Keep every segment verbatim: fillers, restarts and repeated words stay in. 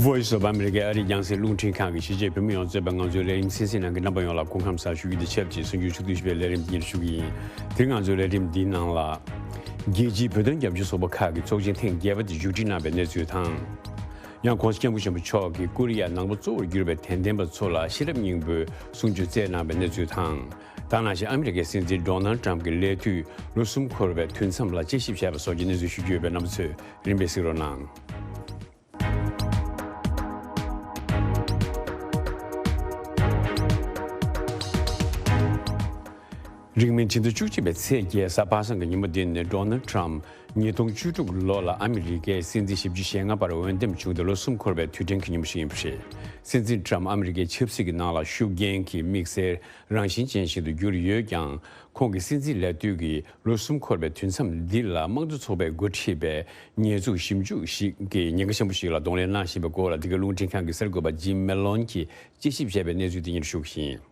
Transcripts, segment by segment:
Voice of America ཨ་རིའི་རྒྱང་སྲིང་རླུང་འཕྲིན་ཁང་གི་གཞིས་བྱེས་བོད་མི་ཡོངས་གཙོས་པའི་ང་ཚོའི་ལས་རིམ་གསན་གཟིགས་གནང་མཁན་རྣམ་པ་ཡོངས་ལ་སྐུ་ཁམས་བཟང་ཞུ་རྒྱུ་དང་ཆབས་ཅིག་གསར་འགྱུར་ཕྱོགས་བསྡུས་ཞིབ་པའི་ལས་རིམ་འདི་ཞུ་གི་ཡིན། དེ་རིང་ང་ཚོའི་ལས་རིམ་འདིའི་ནང་ལ། རྒྱལ་སྤྱིའི་བོད་དོན་རྒྱབ་སྐྱོར་ཚོགས་པ་ཁག་གི་ཚོགས་ཆེན་ཐེངས་བརྒྱད་པ་དེ་མཇུག་སྒྲིལ་གནང་བའི་གནས་ཚུལ་དང་། ཡང་༧གོང་ས་༧སྐྱབས་མགོན་ཆེན་པོ་མཆོག་གིས་ཀོ་རི་ཡ་ནང་པ་གཙོ་བོར་གྱུར་པའི་དད་ལྡན་པ་ཚོ་ལ་ཤེས་རབ་སྙིང་པོའི་གསུང་ཆོས་སྩལ་གནང་བའི་གནས་ཚུལ་དང་། ད་ནང་བཞིན་ཨ་མི་རི་ཀའི་སྲིད་འཛིན་ཌོ་ནལ་ཊམ་གྱི་ལས་དུས་ལོ་གསུམ་འཁོར་བའི་དུས་མཚམས་ལ་དཔྱད་ཞིབ་བྱས་པ་སོགས་ཀྱི་གནས་ཚུལ་ཞུ་རྒྱུ་ཡོད་པས་རྣམ་པ་ཚོས་རིམ་པས་གཟིགས་རོགས་གནང་། རིང་མིན་ཕྱི་ཟླ་བཅུ་གཅིག་པའི་ཚེས་བརྒྱད་གཟའ་པ་སངས་ཀྱི་ཉིན་མོ་འདི་ནི་ཌོ་ནལ་ཊམ་ཉིས་སྟོང་བཅུ་དྲུག་ལོ་ལ་ཨ་མི་རི་ཀའི་སྲིད་འཛིན་བཞི་བཅུ་ཞེ་ལྔ་པར་འོས་འདེམས་བྱུང་སྟེ་ལོ་གསུམ་འཁོར་བའི་དུས་དྲན་གྱི་ཉིན་མོ་ཞིག་ཡིན་པ་རེད། སྲིད་འཛིན་ཊམ་ཨ་མི་རི་ཀའི་ཆབ་སྲིད་ཀྱི་ནང་ལ་ཤུགས་རྐྱེན་གྱི་དམིགས་བསལ་རང་བཞིན་ཅན་ཞིག་ཏུ་གྱུར་ཡོད་ཀྱང་། ཁོང་གི་སྲིད་འཛིན་ལས་དུས་ཀྱི་ལོ་གསུམ་འཁོར་བའི་དུས་མཚམས་འདི་ལ་དམངས་གཙོ་ཚོགས་པས་འགོ་ཁྲིད་པའི་ཉེས་འཛུགས་ཞིབ་འཇུག་ཞིག་གིས་ཉེན་ཁ་ཆེན་པོ་ཞིག་ལ་གདོང་ལེན་གནང་བཞིན་པའི་སྐོར་ལ། འདི་ག་རླུང་འཕྲིན་ཁང་གི་གསར་འགོད་པ་ཇིམ་མེ་ལོན་གྱིས་དཔྱད་ཞིབ་བྱས་པའི་གནས་ཚུལ་དེ་ཉིད་ཞུ་གི་ཡིན།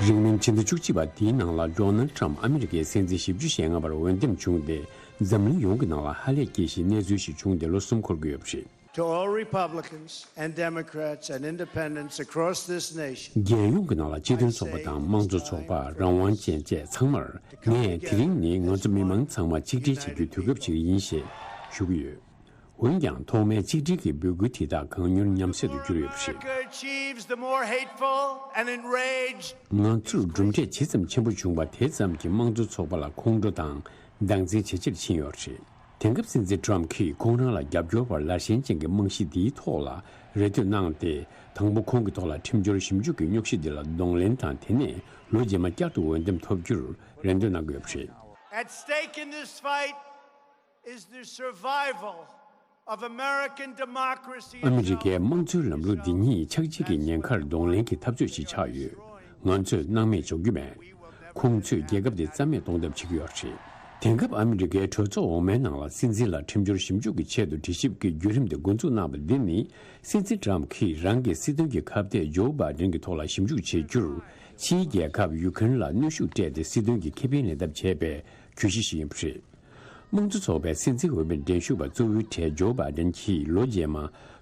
རིང་མིན་ཕྱི་ཟླ་བཅུ་གཅིག་པ་དེའི་ནང་ལ་ཌོ་ནལ་ཊམ་ཨ་མི་རི་ཀའི་སྲིད་འཛིན་བཞི་བཅུ་ཞེ་ལྔ་པར་འོས་འདེམས་བྱུང་སྟེ། འཛམ་གླིང་ཡོངས་ཀྱི་ནང་ལ་ཧ་ལས་སྐྱེས་ཤིང་གནས་ཚུལ་ཞིག་བྱུང་སྟེ་ལོ་གསུམ་འཁོར་གྱི་ཡོད་པ་རེད། To all Republicans and Democrats and independents across this nation, རྒྱལ་ཡོངས་ཀྱི་ནང་ལ་སྤྱི་མཐུན་ཚོགས་པ་དང་དམངས་གཙོ་ཚོགས་པ། རང་དབང་ཅན་བཅས་ཚང་མར། ངས་དེ་རིང་ནི་ང་ཚོ་མི་མང་ཚང་མ་ཆིག་སྒྲིལ་བྱེད་རྒྱུའི་དུས་སྐབས་ཤིག་ཡིན་ཞེས་ཞུ་གི་ཡོད། འོན་ཀྱང་ཐོག་མའི་ཆིག་སྒྲིལ་གྱི་འབོད་སྐུལ་དེ་དག་གང་མྱུར་ཉམས་སད་དུ་གྱུར་ཡོད་པ་རེད། America achieves, the more hateful and enraged. ང་ཚོར་གྲུབ་འབྲས་ཇི་ཙམ་ཆེན་པོ་བྱུང་བ་དེ་ཙམ་གྱིས་དམངས་གཙོ་ཚོགས་པ་ལ་ཁོང་ཁྲོ་དང་སྡང་འཛིན་ཇེ་ཆེར་ཕྱིན་ཡོད་རེད། དེང་སྐབས་སྲིད་འཛིན་ཊམ་གྱིས་ཁོང་རང་ལ་རྒྱབ་སྐྱོར་བར་ལར་ཞེན་ཅན་གྱི་རྨང་གཞི་འདིའི་ཐོག་ལ་རེ་ལྟོས་གནང་སྟེ། དང་པོ་ཁོང་གི་ཐོག་ལ་ཁྲིམས་སྦྱོར་ཞིབ་འཇུག་གི་སྙོག་གཞི་འདི་ལ་གདོང་ལེན་དང་། དེ་ནས་ལོ་རྗེས་མ་བསྐྱར་དུ་འོས་འདེམས་ཐོབ་རྒྱུར་རེ་འདུན་གནང་དགོས་པ་རེད། At stake in this fight is the survival of American democracy. ཨ་མི་རི་ཀའི་དམངས་གཙོའི་ལམ་ལུགས་འདི་ཉིད་ཆག་འཇིག་གི་ཉེན་ཁར་གདོང་ལེན་གྱི་འཐབ་རྩོད་ཞིག་ཆགས་ཡོད། ང་ཚོས་སྣང་མེད་འཇོག་རྒྱུ་མེད། ཁོང་ཚོས་རྒྱལ་ཁབ་འདི་རྩ་མེད་གཏོང་ཐབས་བྱེད་ཀྱི་ཡོད་རེད། དེང་སྐབས་ཨ་མི་རི་ཀའི་གྲོས་ཚོགས་འོག་མའི་ནང་ལ་སྲིད་འཛིན་ལ་ཁྲིམས་སྦྱོར་ཞིབ་འཇུག་གི་ཆེད་དུ་དྲི་ཞིབ་ཀྱི་བརྒྱུད་རིམ་དེ་འགོ་འཛུགས་གནང་བ་འདི་ནི། སྲིད་འཛིན་ཊམ་གྱིས་རང་གི་སྲིད་དོན་གྱི་ཁ་གཏད་ཇོ་བྷའི་ཌེན་གྱི་ཐོག་ལ་ཞིབ་འཇུག་བྱེད་རྒྱུར། ཕྱིའི་རྒྱལ་ཁབ་ཡུ་ཁུ་རེན་ལ་གནོན་ཤུགས་སྤྲད་དེ་སྲིད་དོན་གྱི་ཁེ་ཕན་ལེན་ཐབས་བྱས་པའི་གྱོད་གཞི་ཞིག་ཡིན་པ་རེད། དམངས་གཙོ་ཚོགས་པའི་སྲིད་འཛིན་འོས་མིར་འགྲན་ཞུགས་པ་གཙོ་བོའི་གྲས་ཇོ་བྷའི་ཌེན་གྱིས་ལོ་རྗེས་མ་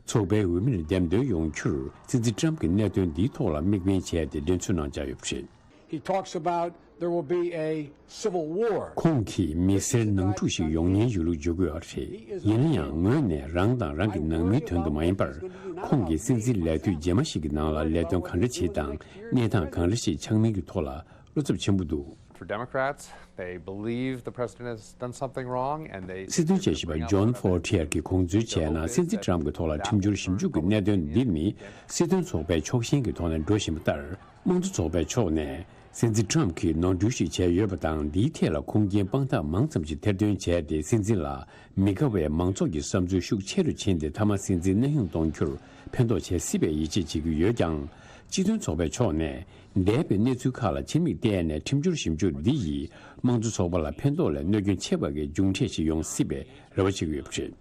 ཚོགས་པའི་འོས་མིར་འདེམས་ཐོན་ཡོང་རྒྱུར། སྲིད་འཛིན་ཊམ་གྱིས་གནད་དོན་འདིའི་ཐོག་ལ་དམིགས་འབེན་བྱས་ཏེ་འགྲན་བཙུགས་གནང་འཆར་ཡོད་པ་རེད། He talks about there will be a civil war. ཁོང་གིས་མི་སེར་ནང་འཁྲུག་ཞིག་ཡོང་ཉེན་ཡོད་ལུགས་བརྗོད་ཀྱི་ཡོད་རེད། ཡིན་ན་ཡང་ངོས་ནས་རང་དང་རང་གི་ནང་མིའི་དོན་དུ་མ་ཡིན་པར། ཁོང་གིས་སྲིད་འཛིན་ལས་དུས་རྗེས་མ་ཞིག་གི་ནང་ལ་ལས་དོན་ག་འདྲ་བྱེད་དང་། གནས་སྟངས་གང་འདྲ་ཞིག་ཆགས་མིན་གྱི་ཐོག་ལ། བློ་འཚབ་ཆེན་པོ་འདུག For Democrats, they believe the president has done something wrong, and they སྲིད་དོན་དཔྱད་ཞིབ་པ་ཇོན་ཕོར་ཊི་ཡར་གྱིས་དགོངས་ཚུལ་བྱས་ན། སྲིད་འཛིན་ཊམ་གྱི་ཐོག་ལ་ཁྲིམས་སྦྱོར་ཞིབ་འཇུག་གི་གནད་དོན་འདི་ནི་སྲིད་དོན་ཚོགས་པའི་ཕྱོགས་ཞེན་གྱི་ཐོག་ནས་འགྲོ་བཞིན་པ་ལྟར། དམངས་གཙོ་ཚོགས་པའི་ཕྱོགས་ནས་སྲིད་འཛིན་ཊམ་གྱིས་ནོར་འཁྲུལ་ཞིག་བྱས་ཡོད་པ་དང་། འདིའི་ཐད་ལ་ཁུངས་སྐྱེལ་དཔང་རྟགས་མང་ཙམ་ཞིག་ཐེར་འདོན་བྱས་ཏེ། སྲིད་འཛིན་ལ་མི་དགའ་བའི་མང་ཚོགས་ཀྱི་བསམ་ཚུལ་ཤུགས་ཆེ་རུ་ཕྱིན་ཏེ། མཐའ་མ་སྲིད་འཛིན་གནས་དབྱུང་གཏོང་རྒྱུར་ཕན་ཐོགས་བྱེད་སྲིད་པའི་ཡིད་ཆེས་བྱེད་ཀྱི་ཡོད་ཀྱང་། སྤྱི་མཐུན་ཚོགས་པའི་ཕྱོགས་ནས། འདས་པའི་གནས་ཚུལ་ཁག་ལ་ཕྱིར་མིག་བལྟས་ནས། ཁྲིམས་སྦྱོར་ཞིབ་འཇུག་འདི་ཡིས་དམངས་གཙོ་ཚོགས་པ་ལ་ཕན་ཐོགས་ལས་གནོད་སྐྱོན་ཆེ་བ་གི་མཇུག་འབྲས་ཤིག་ཡོང་སྲིད་པའི་རེ་བ་བྱེད་ཀྱི་ཡོད་པ་རེད།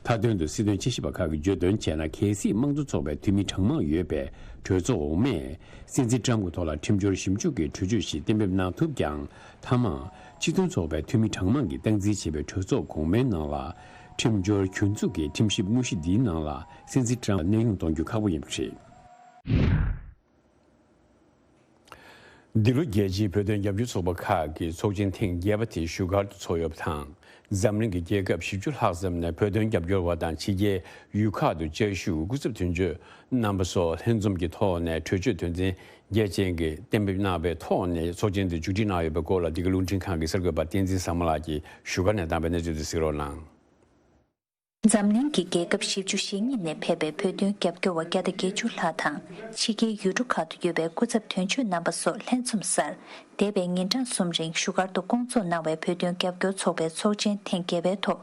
མཐའ་དོན་དུ་སྲིད་དོན་དཔྱད་ཞིབ་པ་ཁག་གིས་བརྗོད་དོན་བྱས་ན། གལ་སྲིད་དམངས་གཙོ་ཚོགས་པའི་འཐུས་མི་གྲངས་མང་ཡོད་པའི་གྲོས་ཚོགས་འོག་མས་སྲིད་འཛིན་ཊམ་གྱི་ཐོག་ལ་ཁྲིམས་སྦྱོར་ཞིབ་འཇུག་གི་གྲོས་ཆོད་ཞིག་གཏན་འབེབས་གནང་ཐུབ་ཀྱང་། མཐའ་མ་སྤྱི་མཐུན་ཚོགས་པའི་འཐུས་མི་གྲངས་མང་གིས་སྟངས་འཛིན་བྱེད་པའི་གྲོས་ཚོགས་གོང་མའི་ནང་ལ། ཁྲིམས་སྦྱོར་གྱོད་འཛུགས་ཀྱི་ཁྲིམས་ཞིབ་དངོས་གཞི་འདིའི་ནང་ལ་སྲིད་འཛིན་ཊམ་གནས་དབྱུང་གཏོང་རྒྱུ་ཁག་པོ་ཡིན་པ་རེད། འདི་ལོ་རྒྱལ་སྤྱིའི་བོད་དོན་རྒྱབ་སྐྱོར་ཚོགས་པ་ཁག་གི་ཚོགས་ཆེན་ཐེངས་བརྒྱད་པ་དེ་བཞུགས་སྒར་དུ་ཚོགས་ཡོད་པ་དང་། འཛམ་གླིང་གི་རྒྱལ་ཁབ་བཞི་བཅུ་ལྷག་ཙམ་ནས་བོད་དོན་རྒྱབ་སྐྱོར་བ་དང་། ཕྱི་རྒྱལ་ཡུལ་ཁག་ཏུ་བཅའ་བཞུགས་སྐུ་ཚབ་དོན་གཅོད་རྣམ་པ་སོགས་ལྷན་འཛོམས་ཀྱི་ཐོག་ནས་གྲོས་ཆོད་དོན་ཚན་བརྒྱད་ཅན་གྱི་གཏན་འབེབས་གནང་བའི་ཐོག་ནས་ཚོགས་ཆེན་དེ་མཇུག་སྒྲིལ་གནང་ཡོད་པའི་སྐོར་ལ། འདི་ག་རླུང་འཕྲིན་ཁང་གི་གསར་འགོད་པ་བསྟན་འཛིན་བཟང་མོ་ལགས་ཀྱིས་བཞུགས་སྒར་ནས་བཏང་བའི་གནས་ཚུལ་དེ་གཟིགས་རོགས་གནང་། འཛམ་གླིང་གི་རྒྱལ་ཁབ་བཞི་བཅུ་ཞེ་གཉིས་ནས་ཕེབས་པའི་བོད་དོན་རྒྱབ་སྐྱོར་བ་བརྒྱ་དང་བརྒྱད་ཅུ་ལྷག་དང་། ཕྱི་རྒྱལ་ཡུལ་གྲུ་ཁག་ཏུ་ཡོད་པའི་སྐུ་ཚབ་དོན་གཅོད་རྣམ་པ་སོགས་ལྷན་འཛོམས་སར། འདས་པའི་ཉིན་གྲངས་གསུམ་རིང་བཞུགས་སྒར་དུ་སྐོང་ཚོགས་གནང་བའི་བོད་དོན་རྒྱབ་སྐྱོར་ཚོགས་པའི་ཚོགས་ཆེན་ཐེངས་བརྒྱད་པའི་ཐོག་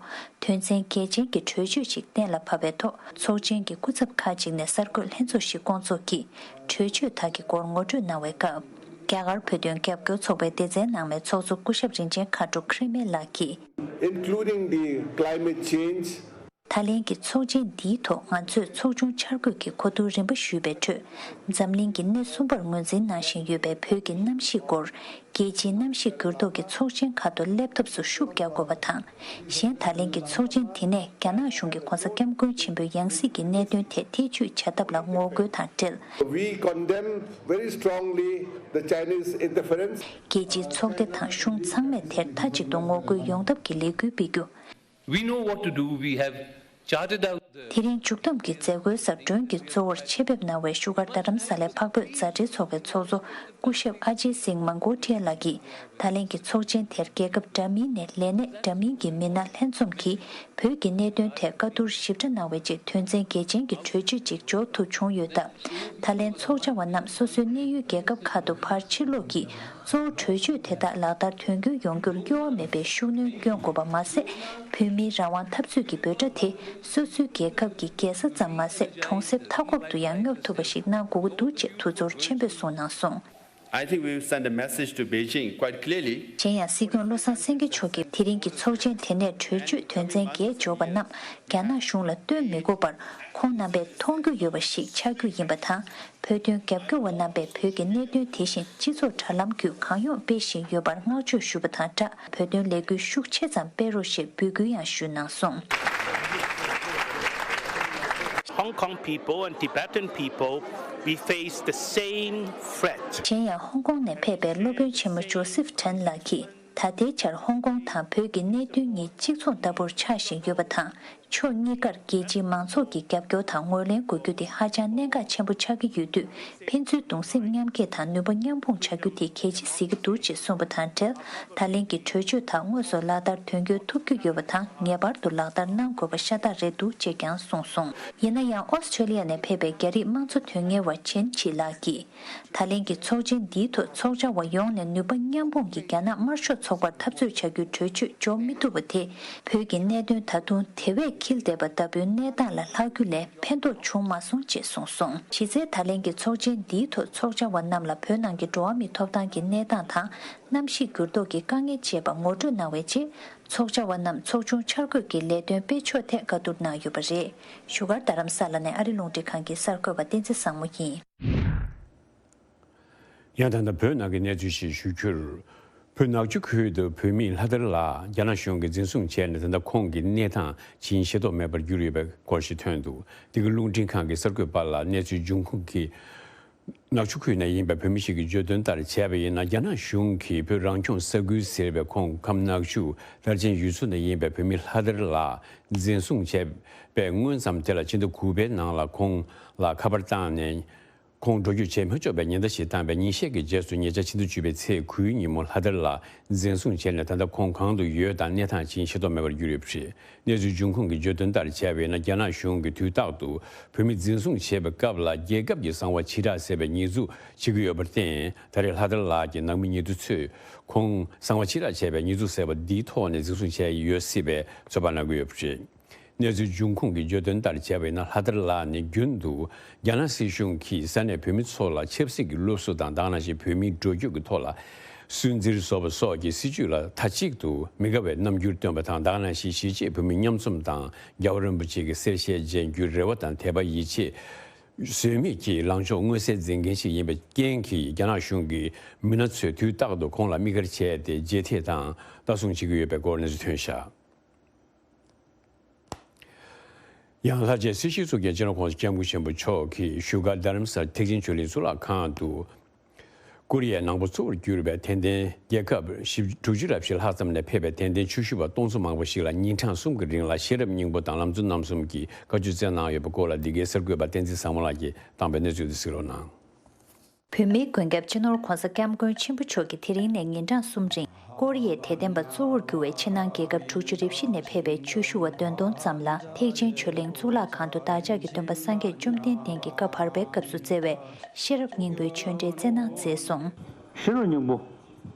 དོན་ཚན་གལ་ཆེན་གྱི་གྲོས་ཆོད་ཅིག་གཏན་ལ་ཕབ་པའི་ཐོག་ཚོགས་ཆེན་གྱི་སྐུ་ཚབ་ཁག་ཅིག་ནས་གསར་འགོད་ལྷན་ཚོགས་ཤིག་སྐོང་ཚོགས་ཀྱིས། གྲོས་ཆོད་དག་གི་སྐོར་ངོ་སྤྲོད་གནང་བའི་སྐབས། རྒྱ་གར་བོད་དོན་རྒྱབ་སྐྱོར་ཚོགས་པའི་སྡེ་ཚན་ནང་མའི་ཚོགས་གཙོ་སྐུ་ཞབས་རིན་ཆེན་མཁའ་འགྲོ་ཁྲོས་མེད་ལགས་ཀྱིས། Including the climate change. ད་ལན་གྱི་ཚོགས་ཆེན་འདིའི་ཐོག་ང་ཚོས་ཚོགས་ཆུང་འཆར་འགོད་ཀྱི་གོ་བསྡུར་རིམ་པ་ཞུས་པའི་ཁྲོད། འཛམ་གླིང་གི་སྣེ་གསུམ་པར་ངོས་འཛིན་གནང་བཞིན་ཡོད་པའི་བོད་ཀྱི་གནམ་གཤིས་སྐོར། རྒྱལ་སྤྱིའི་གནམ་གཤིས་འགྱུར་ལྡོག་གི་ཚོགས་ཆེན་ཁག་ཏུ་སླེབས་ཐབས་སུ་ཤུགས་རྒྱག་དགོས་པ་དང་། གཞན་ད་ལན་གྱི་ཚོགས་ཆེན་དེ་ནས་རྒྱ་ནག་གཞུང་གི་༧གོང་ས་༧སྐྱབས་མགོན་ཆེན་པོའི་ཡང་སྲིད་ཀྱི་གནད་དོན་ཐད་ཐེ་བྱུས་བྱ་ཐབས་ལ་ངོ་རྒོལ་དང་འབྲེལ། We condemn very strongly the Chinese interference. རྒྱལ་སྤྱིའི་ཚོགས་སྡེ་དང་གཞུང་ཚང་མས་དེར་མཐའ་གཅིག་ཏུ་ངོ་རྒོལ་ཡོང་ཐབས་ཀྱི་ལས་འགུལ་སྤེལ་རྒྱུ། We know what to do. We have charted out the དེ་རིང་མཇུག་བསྡོམས་ཀྱི་མཛད་སྒོའི་སར་མགྲོན་གྱི་གཙོ་བོར་ཆེད་ཕེབས་གནང་བའི་བཞུགས་སྒར་རྡ་རམ་ས་ལའི་འཕགས་བོད་མཛའ་འབྲེལ་ཚོགས་པའི་ཚོགས་གཙོ་སྐུ་ཞབས་ཨ་ཇེ་སིང་མན་གོ་ཊི་ཡ་ལགས་ཀྱིས། ད་ལན་གྱི་ཚོགས་ཆེན་དེར་རྒྱལ་ཁབ་འདྲ་མིན་ནས་ལས་གནས་འདྲ་མིན་གྱི་མི་སྣ་ལྷན་འཛོམས་ཀྱིས་བོད་ཀྱི་གནད་དོན་ཐད་བཀའ་བསྡུར་ཞིབ་ཕྲ་གནང་བའི་རྗེས་དོན་ཚན་གལ་ཆེན་གྱི་གྲོས་ཆོད་ཅིག་འཇོག་ཐུབ་བྱུང་ཡོད་སྟབས། ད་ལན་ཚོགས་བཅར་བ་རྣམས་སོ་སོའི་གནས་ཡུལ་རྒྱལ་ཁབ་ཁག་ཏུ་ཕར་ཕྱིར་ལོག་གིས། གཙོ་བོ་གྲོས་ཆོད་དེ་དག་ལག་བསྟར་དོན་འཁྱོལ་ཡོང་རྒྱུར་གཡོ་བ་མེད་པའི་ཤུགས་སྣོན་བསྐྱོན་དགོས་པ་མ་ཟད། བོད་མིའི་རང་དབང་འཐབ་རྩོད་ཀྱི་འབོད་སྒྲ་དེ་སོ་སོའི་རྒྱལ་ཁབ་ཀྱི་རྒྱལ་ས་ཙམ་མ་ཟད་གྲོང་གསེབ་མཐའ་འཁོབ་ཏུ་ཡང་སྙོབ་ཐུབ་པ་ཞིག་གནང་དགོས་ཀྱི་འདུག་ཅེས་ཐུགས་ཚོར་ཆེན་པོས་གསུངས་གནང་སོང་། I think we send a message to Beijing quite clearly. གཞན་ཡང་སྲིད་སྐྱོང་བློ་བཟང་སེང་གེ་མཆོག་གིས་དེ་རིང་གི་ཚོགས་ཆེན་དེ་ནས་གྲོས་ཆོད་དོན་ཚན་བརྒྱད་འཇོག་པ་རྣམས་རྒྱ་ནག་གཞུང་ལ་སྟོན་མི་དགོས་པར་ཁོང་རྣམ་པས་མཐོང་རྒྱུ་ཡོད་པ་ཞིག་ཆགས་རྒྱུ་ཡིན་པ་དང་། བོད་དོན་རྒྱབ་སྐྱོར་བ་རྣམ་པས་བོད་ཀྱི་གནད་དོན་དེ་བཞིན་སྤྱི་ཚོགས་དྲ་ལམ་བརྒྱུད་གང་ཡོང་སྤེལ་བཞིན་ཡོད་པར་བསྔགས་བརྗོད་ཞུ་བ་དང་སྦྲགས། བོད་དོན་ལས་འགུལ་ཤུགས་ཆེ་ཙམ་སྤེལ་རོགས་ཞེས་འབོད་སྐུལ་ཡང་ཞུས་གནང་སོང་། Hong Kong people and Tibetan people, we face the same threat. གཞན་ཡང་ཧོང་ཀོང་ནས་ཕེབས་པའི་སློབ་དཔོན་ཆེན་མོ་ཇོ་སེབ་ཁྲན་ལགས་ཀྱིས། ད་ལྟའི་ཆར་ཧོང་ཀོང་དང་བོད་ཀྱི་གནད་དོན་གཉིས་གཅིག་མཚུངས་ལྟ་བུར་ཆགས་བཞིན་ཡོད་པ་དང་། ཕྱོགས་གཉིས་ཀར་རྒྱལ་སྤྱིའི་མང་ཚོགས་ཀྱི་རྒྱབ་སྐྱོར་དང་ངོས་ལེན་དགོས་རྒྱུ་དེ་ཧ་ཅང་གནད་འགག་ཆེན་པོ་ཆགས་ཀྱི་ཡོད་དུས། ཕན་ཚུན་གདུང་སེམས་མཉམ་སྐྱེད་དང་ནུས་པ་མཉམ་སྤུངས་བྱ་རྒྱུ་དེ་གལ་ཆེ་གཟིགས་ཀྱི་འདུག་ཅེས་གསུངས་པ་དང་འབྲེལ། ད་ལན་གྱི་གྲོས་ཆོད་དག་དངོས་སུ་ལག་བསྟར་དོན་འཁྱོལ་ཐུབ་རྒྱུ་ཡོད་པ་དང་། ངེས་པར་དུ་ལག་བསྟར་གནང་དགོས་པ་ཤ་སྟག་རེད་འདུག་ཅེས་ཀྱང་གསུངས་སོང་། ཡིན་ན་ཡང་། ཨོ་སི་ཁྲེ་ལི་ཡ་ནས་ཕེབས་པའི་རྒྱ་རིགས་དམངས་གཙོ་དོན་གཉེར་བ་ཆེན་ཆི་ལགས་ཀྱིས། ད་ལན་གྱི་ཚོགས་ཆེན་འདིའི་ཐོག་ཚོགས་བཅར་བ་ཡོངས་ནས་ནུས་པ་མཉམ་སྤུངས་ཀྱིས་རྒྱ་ནག་དམར་ཤོག་ཚོགས་པར་འཐབ་རྩོད་བྱ་རྒྱུའི་གྲོས་ཆོད་འཇོག་མི་ཐུབ་པ་དེས། བོད་ཀྱི་གནད་དོན་ད་དུང་དེ་བས་འཁྱིལ་བསྡད་པ་ལྟ་བུའི་གནས་སྟངས་ལ་ལྷག་རྒྱུ་ལས་ཕན་ཐོགས་བྱུང་མ་སོང་ཅེས་གསུངས་སོང་། གཞི་རྩའི་ད་ལན་གྱི་ཚོགས་ཆེན་འདིའི་ཐོག་ཚོགས་བཅར་བ་རྣམས་ལ་བོད་ནང་གི་འགྲོ་བ་མིའི་ཐོབ་ཐང་གི་གནས་སྟངས་དང་། གནམ་གཤིས་འགྱུར་ལྡོག་གི་དཀའ་ངལ་བཅས་པ་ངོ་སྤྲོད་གནང་བའི་རྗེས། ཚོགས་བཅར་བ་རྣམས་ཚོགས་ཆུང་འཆར་འགོད་ཀྱི་ལས་དོན་སྤེལ་ཕྱོགས་ཐད་བཀའ་བསྡུར་གནང་ཡོད་པ་རེད། བཞུགས་སྒར་རྡ་རམ་ས་ལ་ནས་ཨ་རི་རླུང་འཕྲིན་ཁང་གི་གསར་འགོད་པ་བསྟན་འཛིན་བཟང་མོ་ཡིན། ཡང་ད་ལྟ་བོད་ནང་གི་གནས་ཚུལ་ཞིག་ཞུ་རྒྱུར། བོད་ནག་ཆུ་ཁུལ་དུ་བོད་མི་ལྷ་དར་ལགས་རྒྱ་ནག་གཞུང་གིས་འཛིན་བཟུང་བྱས་ནས་ད་ལྟ་ཁོང་གི་གནས་སྟངས་ཇི་ཡིན་ཤེས་རྟོགས་མེད་པར་གྱུར་ཡོད་པའི་སྐོར་ཞིག་ཐོན་འདུག་འདི་ག་རླུང་འཕྲིན་ཁང་གི་གསར་འགོད་པ་ལ་གནས་ཚུལ་འབྱུང་ཁུངས་ཀྱིས། ནག་ཆུ་ཁུལ་ནས་ཡིན་པའི་བོད་མི་ཞིག་གིས་བརྗོད་དོན་ལྟར་བྱས་པ་ཡིན་ན། རྒྱ་ནག་གཞུང་གིས་བོད་རང་སྐྱོང་ས་ཁུལ་ཟེར་བའི་ཁོངས་ཁམས་ནག་ཆུ་དར་ཆེན་ཡུལ་ཚོ་ནས་ཡིན་པའི་བོད་མི་ལྷ་དར་ལགས་འཛིན་བཟུང་བྱས་པའི་སྔོན་ཙམ་དེ་ལ་ཕྱི་ཟླ་དགུ་པའི་ནང་ལ་ཁོང་ལ་ཁ་པར་བཏང་ནས། ཁོང་འགྲོ་སྐྱོད་བྱེད་མི་ཆོག་པའི་ཉེན་བརྡ་ཞིག་བཏང་བའི་ཉིན་ཤས་ཀྱི་རྗེས་སུ་ཉེ་ཆར་ཕྱི་ཟླ་བཅུ་པའི་ཚེས་དགུའི་ཉིན་མོ་ལྷ་དར་ལགས་འཛིན་བཟུང་བྱས་ནས་ད་ལྟ་ཁོང་གང་དུ་ཡོད་དང་གནས་སྟངས་ཇི་ཡིན་ཤེས་རྟོགས་མེད་པར་གྱུར་ཡོད་པ་རེད། གནས་ཚུལ་འབྱུང་ཁུངས་ཀྱིས་བརྗོད་དོན་ལྟར་བྱས་པ་ཡིན་ན། རྒྱ་ནག་གཞུང་གིས་དུས་རྟག་ཏུ་བོད་མི་འཛིན་བཟུང་བྱེད་པའི་སྐབས་ལ་རྒྱལ་ཁབ་ཀྱི་གསང་བ་ཕྱི་བསྒྲགས་ཟེར་བའི་ཉེས་འཛུགས་བྱེད་ཀྱི་ཡོད་པར་བརྟེན། ད་རེས་ལྷ་དར་ལགས་ཀྱི་ནང་མི་ཉེ་དུ་ཚོས་ཁོང་གསང་བ་ཕྱི་བསྒྲགས་བྱས་པའི་ཉེས་འཛུགས་ཟེར་བ་འདིའི་ཐོག་ནས་འཛིན་བཟུང་བྱས་ཡོད་སྲིད་པའི་ཚོད་དཔག་གནང་གི་ཡོད་པ་རེད། གནས་ཚུལ་འབྱུང་ཁུངས་ཀྱིས་བརྗོད་དོན་ལྟར་བྱས་པ་ཡིན་ན། ལྷ་དར་ལགས་ནི་རྒྱུན་དུ་རྒྱ་ནག་སྲིད་གཞུང་གིས་ས་གནས་བོད་མི་ཚོ་ལ་ཆབ་སྲིད་ཀྱི་སློབ་གསོ་དང་། དེ་ནང་བཞིན་བོད་མིའི་འགྲོ་སྐྱོད་ཀྱི་ཐོག་ལ་སུན་གཙེར་བཟོ་བ་སོགས་ཀྱི་སྲིད་བྱུས་ལ་མཐའ་གཅིག་ཏུ་མི་དགའ་བའི་རྣམ་འགྱུར་སྟོན་པ་དང་། དེ་ནང་བཞིན་གཞིས་བྱེས་བོད་མི་མཉམ་འཛོམས་དང་། རྒྱལ་བ་རིན་པོ་ཆེ་གི་གསེར་ཞལ་མཇལ་རྒྱུའི་རེ་བ་དང་དད་པ་ཡིད་ཆེས་ཟོལ་མེད་ཀྱིས་ལངས་ཕྱོགས་མངོན་གསལ་འཛིན་མཁན་ཞིག་ཡིན་པའི་རྐྱེན་གྱིས། རྒྱ་ནག་གཞུང་གི་མི་སྣ་ཚོས་དུས་རྟག་ཏུ་ཁོང་ལ་དམིགས་བཀར་བྱས་ཏེ་རྗེས་ཐེ་དང་ལྟ་སྲུང་བྱེད་ཀྱི་ཡོད་པའི་སྐོར་གནས་ཚུལ་ཐོན་བཞག་ཡང་ལྷར་བཅས་སྲིད་ཞིའི་གཙུག་རྒྱན་སྤྱི་ནོར་༧གོང་ས་༧སྐྱབས་མགོན་ཆེན་པོ་མཆོག་གིས་བཞུགས་སྒར་རྡ་རམ་ས་ལ་ཐེག་ཆེན་ཆོས་གླིང་གཙུག་ལག་ཁང་དུ། ཀོ་རི་ཡའི་ནང་པ་གཙོ་བོར་གྱུར་པའི་དད་ལྡན་རྒྱལ་ཁབ་བཞི་དྲུག་ཅུ་རེ་བཞི་ལྷག་ཙམ་ནས་ཕེབས་པའི་དད་ལྡན་ཆོས་ཞུ་བ་སྟོང་ཚོ་མང་པོ་ཞིག་ལ་ཉིན་གྲངས་གསུམ་གྱི་རིང་ལ་ཤེས་རབ་སྙིང་པོ་དང་ལམ་གཙོ་རྣམ་གསུམ་གྱི་བཀའ་ཆོས་སྩལ་གནང་ཡོད་པའི་སྐོར་ལ། འདི་གའི་གསར་འགོད་པ་བསྟན་འཛིན་བཟང་མོ་ལགས་ཀྱིས་བཏང་པའི་གནས་ཚུལ་དེ་གཟིགས་རོགས་གནང་། བོད་མིའི་མགོན་སྐྱབས་སྤྱི་ནོར་༧གོང་ས་༧སྐྱབས་མགོན་ཆེན་པོ་མཆོག་གིས་དེ་རིང་ནས་ཉིན་གྲངས་གསུམ་རིང་ཀོ་རི་ཡའི་དད་ལྡན་པ་གཙོ་བོར་གྱུར་བའི་ཕྱི་ནང་རྒྱལ་ཁབ་དྲུག་ཅུ་རེ་བཞི་ནས་ཕེབས་པའི་ཆོས་ཞུ་བ་བདུན་སྟོང་ཙམ་ལ་ཐེག་ཆེན་ཆོས་གླིང་གཙུག་ལག་ཁང་དུ་བདག་ཅག་གི་སྟོན་པ་སངས་རྒྱས་བཅོམ་ལྡན་འདས་ཀྱི་བཀའ་བར་པའི་སྐབས་སུ་སྩལ་བའི་ཤེས་རབ་སྙིང་པོའི་ཆོས་འབྲེལ་སྩལ་གནང་མཛད་སོང་། ཤེས་རབ་སྙིང་པོ།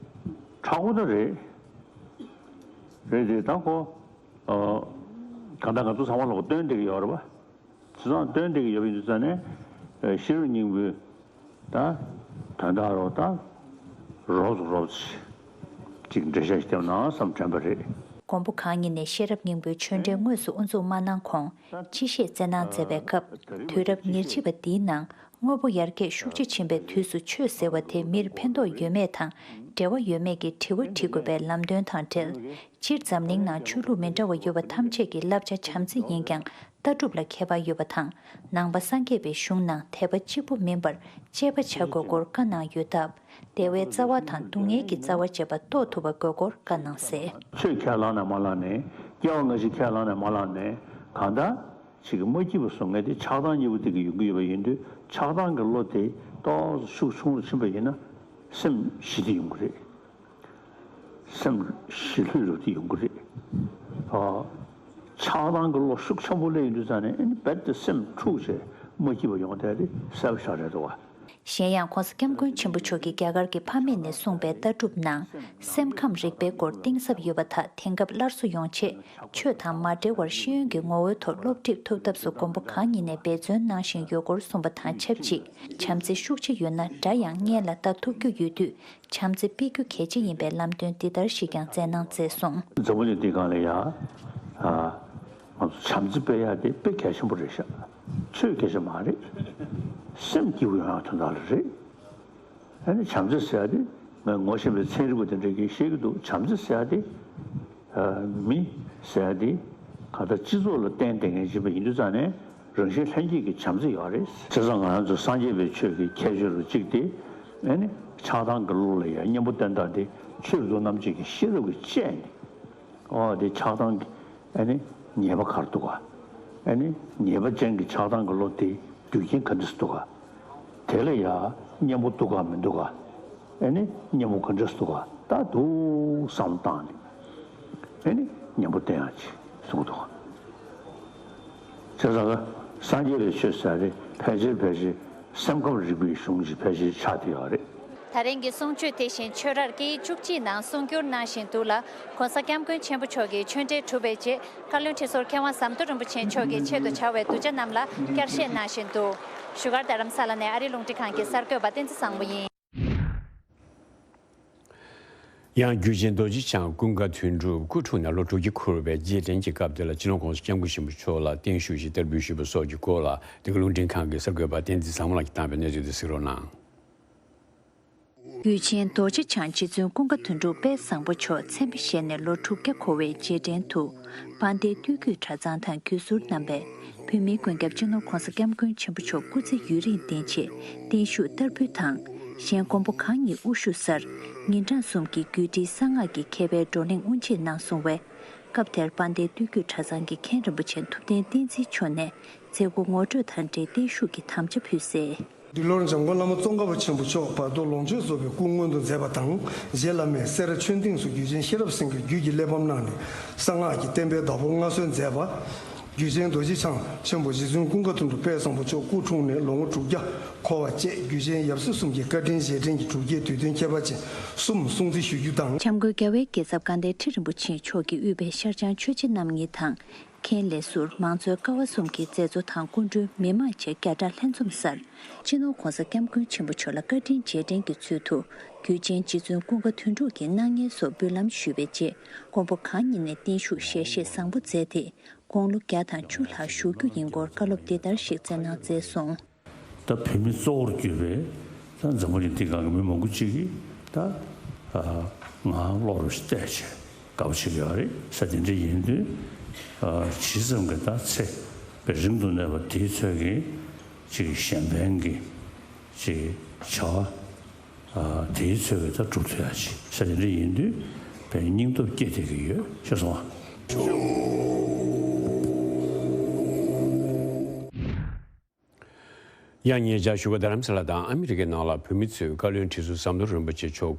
དྲག་པོ་ད་རེད། རེད་དེ་ད་ཁོ། ཨ། གང་ལྟར་ང་ཚོ་ཚང་མ་ལ་སྟོན་བསྡད་ཀྱི་ཡོད་རེད་པ། བྱས་ཙང་སྟོན་བསྡད་ཀྱི་ཡོད་པ་ཡིན་དུས་ཙང་ནས། ཨ། ཤེས་རབ་སྙིང་པོའི་ད་དོན་དག་རོ་ད་རོབ་ཙམ་རོབ་ཙམ་ཅིག་འགྲེལ་བཤད་ཞིག་བཏབ་ན་བསམ་དྲན་པ་རེད། མགོན་པོ་གང་ཉིད་ནས་ཤེས་རབ་སྙིང་པོའི་ཆོས་འབྲེལ་དངོས་སུ་དབུ་འཛུགས་མ་གནང་གོང་། སྤྱི་བཤད་སྩལ་གནང་མཛད་པའི་སྐབས། དུས་རབས་ཉེར་གཅིག་པ་འདིའི་ནང་དངོས་པོ་ཡར་རྒྱས་ཤུགས་ཆེ་ཕྱིན་པའི་དུས་སུ་ཆོས་ཟེར་བ་དེ་མིར་ཕན་ཐོགས་ཡོད་མེད་དང་འབྲེལ་བ་ཡོད་མེད་ཀྱི་དྲི་བ་དྲི་དགོས་པའི་ལམ་སྟོན་དང་འབྲེལ། སྤྱིར་འཛམ་གླིང་ནང་ཆོས་ལུགས་མི་འདྲ་བ་ཡོད་པ་ཐམས་ཅད་ཀྱི་བསླབ་བྱ་བྱམས་བརྩེ་ཡིན་ཀྱང་། ལྟ་གྲུབ་ལ་ཁྱད་པར་ཡོད་པ་དང་། ནང་པ་སངས་རྒྱས་པའི་གཞུང་ནང་དད་པ་གཅིག་པུ་མིན་པར་དཔྱད་པ་བྱ་དགོས་སྐོར་བཀའ་གནང་ཡོད་སྟབས། བདེ་བའི་རྩ་བ་དང་སྡུག་བསྔལ་གྱི་རྩ་བ་བཅས་པ་རྟོགས་ཐུབ་པ་དགོས་སྐོར་བཀའ་གནང་གསལ། ཆོས་ཁས་བླངས་ནས་མ་བླངས་ནས། སྐྱེ་བ་སྔ་ཕྱི་ཁས་བླངས་ནས་མ་བླངས་ནས། གང་ལྟར་ཅིག་གི་མ་སྐྱིད་པ་བཟོ་མཁན་དེ་ཆགས་སྡང་གཉིས་པོ་དེ་གི་ཡོང་གི་ཡོད་པ་ཡིན་དུས། ཆགས་སྡང་གི་བློ་དེ་ཏོག་ཙམ་ཤུགས་ཆུང་རུ་ཕྱིན་པ་ཡིན་ན་སེམས་ཞི་བདེ་ཡོང་གི་རེད། སེམས་ཞི་ལྷོད་རུ་དེ་ཡོང་གི་རེད། ཨ། ཆགས་སྡང་གི་བློ་ཤུགས་ཆེན་པོ་སླེབས་ཡོང་དུས་ཙང་ནས་ཨ་ནི་རྦད་དེ་སེམས་འཁྲུག་བྱས་མ་སྐྱིད་པ་ཡོང་དེ་དེ་གསལ་པོ་ཞེ་དྲག་འདུག་བ། གཞན་ཡང་གོང་ས་སྐྱབས་མགོན་ཆེན་པོ་མཆོག་གིས་རྒྱ་གར་གྱི་ཕ་མེས་ནས་གསུངས་པའི་ལྟ་གྲུབ་ནང་སེམས་ཁམས་རིག་པའི་སྐོར་གཏིང་ཟབ་ཡོད་པ་དག་དེང་སྐབས་སླར་གསོ་ཡོང་ཆེད། ཆོས་དང་མ་འབྲེལ་བར་ཤེས་ཡོན་གྱི་ངོ་བོའི་ཐོག་སློབ་ཁྲིད་ཐུབ་ཐབས་སུ་མགོན་པོ་གང་ཉིད་ནས་འབད་བརྩོན་གནང་བཞིན་ཡོད་སྐོར་གསུངས་པ་དང་ཆབས་ཅིག་བྱམས་བརྩེ་ཤུགས་ཆེ་ཡོད་ན་དགྲ་ཡང་གཉེན་ལ་ལྟ་ཐུབ་རྒྱུ་ཡོད་དུས། བྱམས་བརྩེ་སྤེལ་རྒྱུ་གལ་ཆེ་ཡིན་པའི་ལམ་སྟོན་འདི་ལྟར་ཞིག་ཀྱང་སྩལ་གནང་མཛད་སོང་། འཛམ་བུ་གླིང་འདིའི་སྒང་ལ་ཡ། ཨ། ང་ཚོ་བྱམས་བརྩེ་སྤེལ་ཡ་དེ་དཔེ་གལ་ཆེན་པོ་རེད་ཤག་ཆོས་སྐད་ཆ་མ་རེད། སེམས་སྐྱིད་པོ་ཡོང་ཡ་དོན་དག་ལ་རེད། ཨ་ནི་བྱམས་བརྩེ་ཟེར་ཡ་དེ་ངས་ངོ་ཤེས་པའི་ཚན་རིག་པ་དེ་འདྲས་ཀྱིས་བཤད་ཀྱི་འདུག་བྱམས་བརྩེ་ཟེར་ཡ་དེ། ཨ། མི་ཟེར་ཡ་དེ་གང་ལྟར་སྤྱི་ཚོགས་ལ་བརྟེན་བསྡད་མཁན་ཅིག་ཡིན་པ་ཡིན་དུས་ཙང་ནས། རང་བཞིན་ལྷན་སྐྱེས་ཀྱི་བྱམས་བརྩེ་ཡོད་རེད། བྱས་ཙང་ང་རང་ཚོ་སངས་རྒྱས་པའི་ཆོས་ཀྱི་ཁྱད་ཆོས་རུ་གཅིག་སྟེ། ཨ་ནི་ཆགས་སྡང་གི་བློ་ལ་ཡང་གཉེན་པོ་བསྟེན་སྟངས་དེ་ཆོས་རྫོགས་རྣམ་འབྱེད་ཀྱི་ཤེས་རབ་ཀྱིས་དཔྱད་ནས། ཨོ་དེ་ཆགས་སྡང་གི་ཨ་ནི་ཉེས་པ་ག་རེ་འདུག་ག་ཨ་ནི་ཉེས་པ་ཅན་གྱི་ཆགས་སྡང་གི་བློ་དེ་རྒྱུ་རྐྱེན་ག་འདྲ་ཞིག་འདུག་ག་དེ་ལ་ཡང་གཉེན་པོ་འདུག་ག་མི་འདུག་ག་ཨ་ནི་གཉེན་པོ་ག་འདྲ་ཞིག་འདུག་ག་ད་འདུག་བསམ་བློ་བཏང་ནས་ཨ་ནི་གཉེན་པོ་བསྟེན་ཡག་ཅིག་གསུངས་འདུག་ག་བྱས་ཙང་སངས་རྒྱས་པའི་ཆོས་ཟེར་དེ་ཕལ་ཆེར་ཕལ་ཆེར་སེམས་ཁམས་རིག་པའི་གཞུང་ཞིག་ཕལ་ཆེར་ཆགས་བསྡད་ཡོད་རེད། ད་རིང་གི་གསུང་ཆོས་དེ་བཞིན་ཆོས་རར་སྐད་ཡིག་བཅུ་གཅིག་ནང་གསུང་བསྒྱུར་གནང་བཞིན་འདུག་ལ། ༸གོང་ས་༸སྐྱབས་མགོན་ཆེན་པོ་མཆོག་གི་ཆོས་འབྲེལ་གྲུབ་པའི་རྗེས། བཀའ་བློན་ཁྲི་ཟུར་མཁས་དབང་ཟམ་གདོང་རིན་པོ་ཆེ་མཆོག་གིས་ཆེད་དུ་བྱ་བའི་གདུལ་བྱ་རྣམས་ལ་བསྐྱར་བཤད་གནང་བཞིན་འདུག་བཞུགས་སྒར་རྡ་རམ་ས་ལ་ནས་ཨ་རིའི་རླུང་འཕྲིན་ཁང་གི་གསར་འགོད་པ་བསྟན་འཛིན་བཟང་མོ་ཡིན། ཡང་རྒྱུ་ཆེན་རྡོ་རྗེ་འཆང་ཀུན་དགའ་དོན་གྲུབ་སྐུ་འཁྲུངས་ནས་ལོ་དྲུག་ཅུ་འཁོར་བའི་རྗེས་དྲན་གྱི་སྐབས་དེ་ལ་སྤྱི་ནོར་༸གོང་ས་༸སྐྱབས་མགོན་ཆེན་པོ་མཆོག་ལ་བརྟན་བཞུགས་ཤིག་བསྟར་འབུལ་ཞུས་པ་སོགས་ཀྱི་སྐོར་ལ་འདི་ག་རླུང་འཕྲིན་ཁང་གི་གསར་འགོད་པ་བསྟན་འཛིན་བཟང་མོ་ལགས་ཀྱིས་བཏང་བའི་གནས་ཚུལ་དེ་གཟིགས་རོགས་གནང་། རྒྱུ་ཆེན་རྡོ་རྗེ་འཆང་རྗེ་བཙུན་ཀུན་དགའ་དོན་གྲུབ་དཔལ་བཟང་པོ་མཆོག་མཚན་དཔེ་བཞེས་ནས་ལོ་དྲུག་བརྒྱ་འཁོར་བའི་རྗེས་དྲན་དུ། དཔལ་ལྡན་སྟོད་བརྒྱུད་གྲྭ་ཚང་དང་བརྒྱུད་ཟུར་རྣམ་པས་བོད་མིའི་མགོན་སྐྱབས་སྤྱི་ནོར་༸གོང་ས་༸སྐྱབས་མགོན་ཆེན་པོ་མཆོག་སྐུ་ཚེ་ཡུན་རིང་བརྟན་ཆེད་བརྟན་བཞུགས་བསྟར་འབུལ་དང་། གཞན་མགོན་པོ་གང་ཉིད་དབུ་བཞུགས་སར་ཉིན་གྲངས་གསུམ་གྱི་རྒྱུད་སྒྲིག་གསང་སྔགས་ཀྱི་མཁས་པའི་བགྲོ་གླེང་དབུ་འབྱེད་གནང་སོང་བས། སྐབས་དེར་དཔལ་ལྡན་སྟོད་བརྒྱུད་གྲྭ་ཚང་གི་མཁན་རིན་པོ་ཆེ་ཐུབ་བསྟན་བསྟན་འཛིན་མཆོག་ནས་མཛད་སྒོ་ངོ་སྤྲོད་དང་འབྲེལ་བརྟན་བཞུགས་ཀྱི་དམ་བཅའ་ཕུལ་གསལ། འབྲི་ལོར་འཇམ་མགོན་བླ་མ་ཙོང་ཁ་པ་ཆེན་པོ་མཆོག་བར་དུ་ལོངས་སྤྱོད་རྫོགས་པའི་སྐུ་མངོན་དུ་མཛད་པ་དང་། རྗེ་བླ་མས་སེ་ར་ཆོས་སྡིངས་སུ་རྒྱུད་ཆེན་ཤེས་རབ་སེང་གེ་རྒྱུད་ཀྱི་གླེགས་བམ་གནང་ནས་གསང་སྔགས་ཀྱི་བསྟན་པའི་བདག་པོ་མངའ་གསོལ་མཛད་པ། རྒྱུད་ཆེན་རྡོ་རྗེ་འཆང་ཆེན་པོ་རྗེ་བཙུན་ཀུན་དགའ་དོན་གྲུབ་དཔལ་བཟང་པོ་མཆོག་སྐུ་འཁྲུངས་ནས་ལོ་ངོ་དྲུག་བརྒྱ་འཁོར་བ་བཅས་རྒྱུད་ཆེན་ཡབ་སྲས་གསུམ་གྱི་བཀའ་དྲིན་རྗེས་དྲན་གྱི་གྲུབ་རྒྱལ་དུས་སྟོན་ཁྱད་པར་ཅན་གསུམ་སྲུང་བརྩི་ཞུ་རྒྱུ་དང་། འཆམ་མགོན་རྒྱལ་བའི་རྒྱལ་ཚབ་དགའ་ལྡན་ཁྲི་རིན་པོ་ཆེ་མཆོག་གིས་དབུས་པའི་ཤར་བྱང་ཆོས་རྗེ་རྣམ་གཉིས་དང་། མཁན་ལས་ཟུར་མང་གཙོའི་ཀ་བ་གསུམ་གྱི་མཛད་གཙོ་དང་སྐུ་མགྲོན་མི་མང་བཅས་བརྒྱ་ཕྲག་ལྷན་འཛོམས་སར། སྤྱི་ནོར་༸གོང་ས་༸སྐྱབས་མགོན་ཆེན་པོ་མཆོག་ལ་བཀའ་དྲིན་རྗེས་དྲན་གྱི་ཚུལ་དུ། རྒྱུད་ཆེན་རྗེ་བཙུན་ཀུན་དགའ་དོན་གྲུབ་ཀྱི་སྣང་བརྙན་སོགས་འབུལ་ལམ་ཞུས་པའི་རྗེས། མགོན་པོ་གང་ཉིད་ནས་བརྟན་བཞུགས་ཞལ་བཞེས་བཟང་པོ་མཛད་དེ། དགུང་ལོ་བརྒྱ་དང་བཅུ་ལྷག་བཞུགས་རྒྱུ་ཡིན་སྐོར་བཀའ་སློབ་འདི་ལྟར་ཞིག་སྩལ་གནང་མཛད་སོང་། ད་བོད་མི་གཙོ་བོར་གྱུར་པའི་ད་འཛམ་བུ་གླིང་འདི་སྒང་གི་མི་མང་པོ་ཅིག་གིས་ད་ང་བློ་རུ་བལྟས་བྱས་དགའ་པོ་བྱེད་ཀྱི་ཡོད་རེད། ས་དེ་འདྲ་ཡིན་དུས་ཇི་ཙམ་གྱི་ད་ཚེ་བའི་རིང་དུ་གནས་པ་དེའི་ཚོད་ཀྱི་ཅིག་གཞན་ཕན་གྱི་ཅིག་བྱ་བ་དེའི་ཚོད་ཀྱི་ད་སྒྲུབ་ཐུབ་ཡ་ཅིག་ས་དེ་འདྲ་ཡིན་དུས་བའི་སྙིང་སྟོབས་སྐྱེ་བསྡད་ཀྱི་ཡོད་ཤེས་སོང་ཨ། ཡང་ཉེ་ཆར་བཞུགས་སྒར་རྡ་རམ་ས་ལ་དང་ཨ་མི་རི་ཀའི་ནང་ལ་བོད་མི་ཚོས་བཀའ་བློན་ཁྲི་ཟུར་ཟམ་གདོང་རིན་པོ་ཆེ་མཆོག་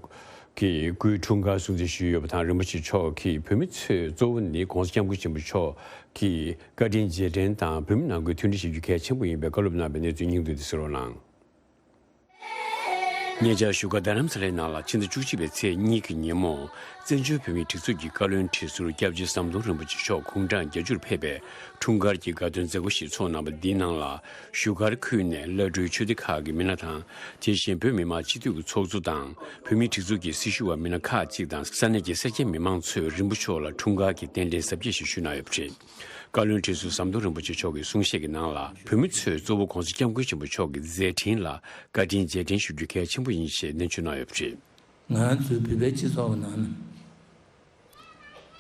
གི་སྐུའི་འཁྲུངས་སྐར་སྲུང་བརྩི་ཞུས་ཡོད་པ་དང་། རིན་པོ་ཆེ་མཆོག་གིས་བོད་མི་ཚོས་གཙོ་བོ་ནི་༸གོང་ས་༸སྐྱབས་མགོན་ཆེན་པོ་མཆོག་གི་བཀའ་དྲིན་རྗེས་དྲན་དང་བོད་མི་ནང་ཁུལ་མཐུན་སྒྲིལ་བྱེད་རྒྱུ་གལ་ཆེན་པོ་ཡིན་པའི་བཀའ་སློབ་གནང་བའི་གནས་ཚུལ་སྙིང་བསྡུས་དེ་གཟིགས་རོགས་གནང་། ཉེ་ཆར་བཞུགས་སྒར་རྡ་རམ་ས་ལའི་ནང་ལ་ཕྱི་ཟླ་བཅུ་གཅིག་པའི་ཚེས་གཉིས་ཀྱི་ཉིན་མོ། བཙན་བྱོལ་བོད་མིའི་སྒྲིག་འཛུགས་ཀྱི་བཀའ་བློན་ཁྲི་ཟུར་སྐྱབས་རྗེ་ཟམ་གདོང་རིན་པོ་ཆེ་མཆོག་དགུང་གྲངས་བརྒྱད་ཅུར་ཕེབས་པའི་འཁྲུངས་སྐར་གྱི་དགའ་སྟོན་མཛད་སྒོ་ཞིག་ཚོགས་གནང་བ་འདིའི་ནང་ལ། བཞུགས་སྒར་ཁུལ་ནས་བླ་སྤྲུལ་ཆོས་སྡེ་ཁག་གི་མི་སྣ་དང་། དེ་བཞིན་བོད་མི་མང་སྤྱི་འཐུས་ཀྱི་ཚོགས་གཙོ་དང་། བོད་མིའི་སྒྲིག་འཛུགས་ཀྱི་སྲི་ཞུ་བ་མི་སྣ་ཁག་ཅིག་དང་། ས་གནས་ཀྱི་སེར་སྐྱ་མི་མང་ཚོས་རིན་པོ་ཆེ་མཆོག་ལ་འཁྲུངས་སྐར་གྱི་རྟེན་འབྲེལ་གཟབ་རྒྱས་ཤིག་ཞུས་གནང་ཡོད་པ་རེད། བཀའ་བློན་ཁྲི་ཟུར་ཟམ་གདོང་རིན་པོ་ཆེ་མཆོག་གི་གསུང་བཤད་ཀྱི་ནང་ལ། བོད་མི་ཚོས་གཙོ་བོ་༸གོང་ས་༸སྐྱབས་མགོན་ཆེན་པོ་མཆོག་གི་མཛད་འཕྲིན་ལ་བཀའ་དྲིན་རྗེས་དྲན་ཞུ་རྒྱུ་གལ་ཆེན་པོ་ཡིན་ཞེས་ནན་བརྗོད་གནང་ཡོད་པ་རེད། ང་ཚོའི་བོད་པའི་སྤྱི་ཚོགས་ནང་ན་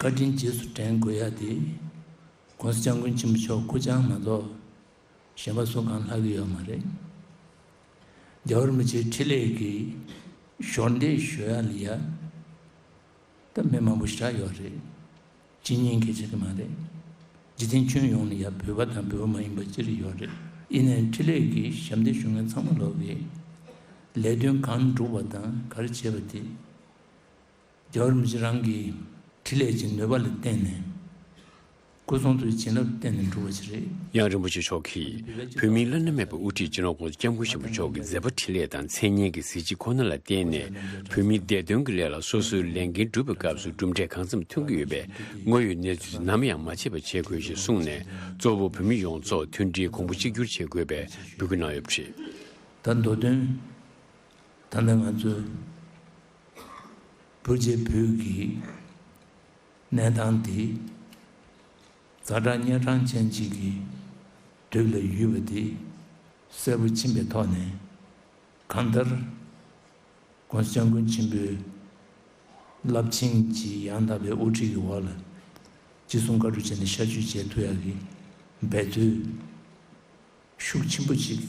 བཀའ་དྲིན་རྗེས་སུ་དྲན་དགོས་ཡ་དེ་༸གོང་ས་༸སྐྱབས་མགོན་ཆེན་པོ་མཆོག་སྐུ་བཅར་མ་གཏོགས་གཞན་པ་སུ་གང་ལྷག་གི་ཡོད་མ་རེད། རྒྱལ་བ་རིན་པོ་ཆེའི་འཕྲིན་ལས་ཀྱི་ཞོར་འདེགས་ཞུ་ཡ་ལ་ཡ་ད་མི་མང་པོ་ཞེ་དྲག་ཡོད་རེད། ཅི་ཉན་མཁན་ཅིག་གི་མ་རེད། འཇིག་རྟེན་ཁྱོན་ཡོངས་ནས་ཡ་བོད་པ་དང་བོད་པ་མ་ཡིན་པ་ཅི་རིགས་ཡོད་རེད། ཡིན་ནའི་འཕྲིན་ལས་ཀྱི་ཞབས་འདེགས་ཞུ་མཁན་ཚང་མ་ལོག་གི་ལས་དོན་གང་བསྒྲུབས་པ་དང་ག་རེ་བྱས་པ་དེ་རྒྱལ་བ་རིན་པོ་ཆེ་རང་གི་འཕྲིན་ལས་ཀྱི་ནུས་པ་ལ་བརྟེན་ནས་སྐུ་གསུང་ཐུགས་བྱིན་རླབས་བརྟེན་ནས་བསྒྲུབས་པ་ཞིག་རེད། ཡང་རིན་པོ་ཆེ་མཆོག་གིས་བོད་མིའི་བླ་ན་མེད་པའི་དབུ་ཁྲིད་སྤྱི་ནོར་༸གོང་ས་༸སྐྱབས་མགོན་ཆེན་པོ་མཆོག་གི་མཛད་པ་འཕྲིན་ལས་དང་མཚན་སྙན་གྱི་གཟི་བརྗིད་ཁོ་ན་ལ་བརྟེན་ནས་བོད་མིའི་བདེ་དོན་གྱི་སླད་ལ་སོ་སོའི་ལས་འགན་སྒྲུབ་པའི་སྐབས་སུ་གྲུབ་འབྲས་གང་འཚམ་ཐོན་གྱི་ཡོད་པས། དངོས་ཡོད་གནས་ཚུལ་དེ་ནམ་ཡང་མ་བརྗེད་པ་བྱེད་དགོས་ཞེས་གསུངས་ནས། གཙོ་བོ་བོད་མི་ཡོངས་རྫོགས་མཐུན་སྒྲིལ་གོང་བུ་གཅིག་གྱུར་བྱེད་དགོས་པའི་འབོད་སྐུལ་གནང་ཡོད་པ་རེད། ད་མདོ་དོན། ད་ལྟ་ང་ཚོའི་བོད་རྗེ་བོད་ཀྱི་གནས་སྟངས་དེ་ཛ་དྲག་གཉན་འཕྲང་ཅན་ཅིག་གི་དུས་ལ་ཡོད་པ་དེ་གསལ་པོ་ཕྱིན་པའི་ཐོག་ནས། གང་ལྟར་༸གོང་ས་༸སྐྱབས་མགོན་ཆེན་པོའི་རླབས་ཆེན་གྱི་ཡང་དག་པའི་དབུ་ཁྲིད་ཀྱི་འོག་ལ་ཅི་གསུང་བཀའ་སྒྲུབ་བྱས་ནས་ཤར་བསྐྱོད་བྱེད་ཐུབ་ཡག་གི་འབད་རྩོལ་ཤུགས་ཆེན་པོ་ཅིག་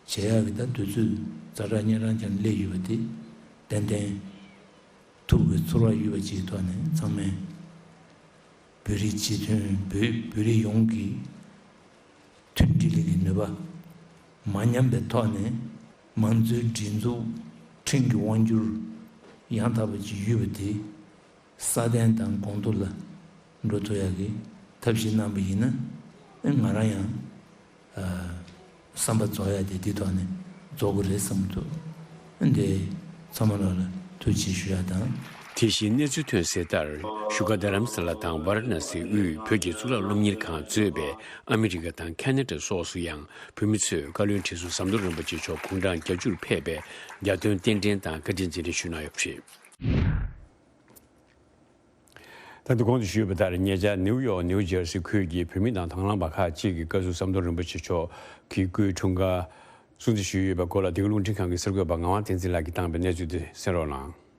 བྱེད་ཡག་གི་ད་དུས་ཚོད་ཛ་དྲག་གཉན་འཕྲང་ཅན་སླེབས་ཡོད་པ་དེ་ཏན་ཏན་ཐུགས་ཀྱི་ཚོར་བ་ཡོད་པ་ཅིག་གི་ཐོག་ནས། ཚང་མས་བོད་རིགས་སྤྱི་མཐུན་བོད་བོད་རིགས་ཡོངས་ཀྱི་མཐུན་སྒྲིལ་གྱི་ནུས་པ་མ་ཉམས་པའི་ཐོག་ནས། མང་གཙོའི་སྒྲིག་འཛུགས་ཁྲིམས་ཀྱི་དབང་སྒྱུར་ཡང་དག་པ་ཅིག་ཡོད་པ་དེ་སྲ་བརྟན་དང་གོང་མཐོར་ལ་འགྲོ་ཐུབ་ཡག་གི་ཐབས་ཤེས་གནང་པ་ཡིན་ན། ཨེ་ང་རང་ཡང་ཨ་བསམ་པ་རྫོགས་ཡག་དེ་འདི་ཐོག་ནས་རྫོགས་ཀྱི་རེད་བསམ་འདུག་ཨ་འདི་ཚང་མ་ལ་ལ་ཐུགས་རྗེ་ཆེ་ཞུ་ཡག་དང་། དེ་བཞིན་གནས་ཚུལ་ཐོན་གསལ་ལྟར། བཞུགས་སྒར་རྡ་རམ་ས་ལ་དང་ཝཱ་ར་ཎ་སི་དབུས་བོད་ཀྱི་གཙུག་ལག་སློབ་གཉེར་ཁང་གཙོས་པའི་ཨ་མི་རི་ཀ་དང་ཁ་ན་ཌ་སོགས་སུ་ཡང་བོད་མི་ཚོས་བཀའ་བློན་ཁྲི་ཟུར་ཟམ་གདོང་རིན་པོ་ཆེ་མཆོག་དགུང་གྲངས་བརྒྱད་ཅུར་ཕེབས་པའི་རྒྱལ་དོན་རྟེན་འབྲེལ་དང་བཀའ་དྲིན་རྗེས་དྲན་ཞུས་གནང་ཡོད་པ་རེད། ད་དུང་གོང་དུ་ཞུས་པ་ལྟར། ཉེ་ཆར་ནིའུ་ཡོག་ནིའུ་ཇར་སི་ཁུལ་གྱི་བོད་མི་དང་དང་བླངས་པ་ཁག་ཅིག་གིས་བཀའ་ཟུར་ཟམ་གདོང་རིན་པོ་ཆེ་མཆོག་གི་སྐུའི་འཁྲུངས་སྐར་སྲུང་བརྩི་ཞུས་ཡོད་པའི་སྐོར་ལ། འདི་ག་རླུང་འཕྲིན་ཁང་གི་གསར་འགོད་པ་ངག་དབང་བསྟན་འཛིན་ལགས་ཀྱིས་བཏང་བའི་གནས་ཚུལ་དེ་གསན་རོགས་གནང་།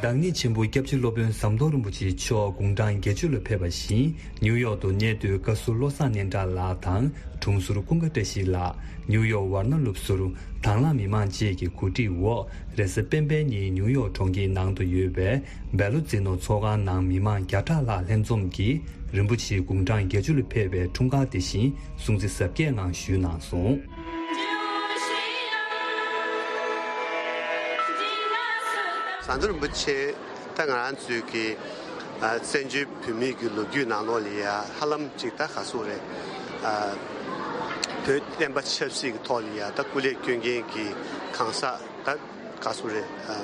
བདག་ཉིད་ཆེན་པོ་སྐྱབས་རྗེ་སློབ་དཔོན་ཟམ་གདོང་རིན་པོ་ཆེ་མཆོག་དགུང་གྲངས་བརྒྱད་ཅུ་ལ་ཕེབས་པ་བཞིན། ནིའུ་ཡོག་ཏུ་གནས་སྡོད་བཀའ་ཟུར་བློ་བཟང་སྙན་གྲགས་ལགས་དང་། དྲུང་ཟུར་ཀུན་དགའ་བཀྲ་ཤིས་ལགས། ནིའུ་ཡོག་ཝར་ན་སློབ་ཟུར་དང་བླངས་མི་མང་བཅས་ཀྱི་གོ་སྒྲིག་འོག་རེས་གཟའ་སྤེན་པའི་ཉིན་ནིའུ་ཡོག་གྲོང་ཁྱེར་ནང་དུ་ཡོད་པའི་བེ་ལོ་ཛི་ནོ་ཚོགས་ཁང་ནང་མི་མང་བརྒྱ་ཕྲག་ལྷག་ལྷན་འཛོམས་ཀྱིས་རིན་པོ་ཆེའི་དགུང་གྲངས་བརྒྱད་ཅུ་ལ་ཕེབས་པའི་འཁྲུངས་སྐར་དེ་བཞིན་སྲུང་བརྩི་གཟབ་རྒྱས་ངང་ཞུས་གནང་སོང་། ཟམ་གདོང་རིན་པོ་ཆེ་ད་ང་རང་ཚོའི་གི་ཨ་བཙན་བྱོལ་བོད་མིའི་གི་ལོ་རྒྱུས་ནང་ལོགས་ལ་ཡ་ཧ་ལམ་ཅིག་ད་ག་ཟེར་རེད། ཨ་བོད་བསྟན་པ་ཆབ་སྲིད་ཀྱི་ཐོག་ལ་ཡ་ད་སྐུ་ལས་སྐྱོན་མཁན་གྱི་གང་ཟག་ད་ག་ཟེར་རེད། ཨ་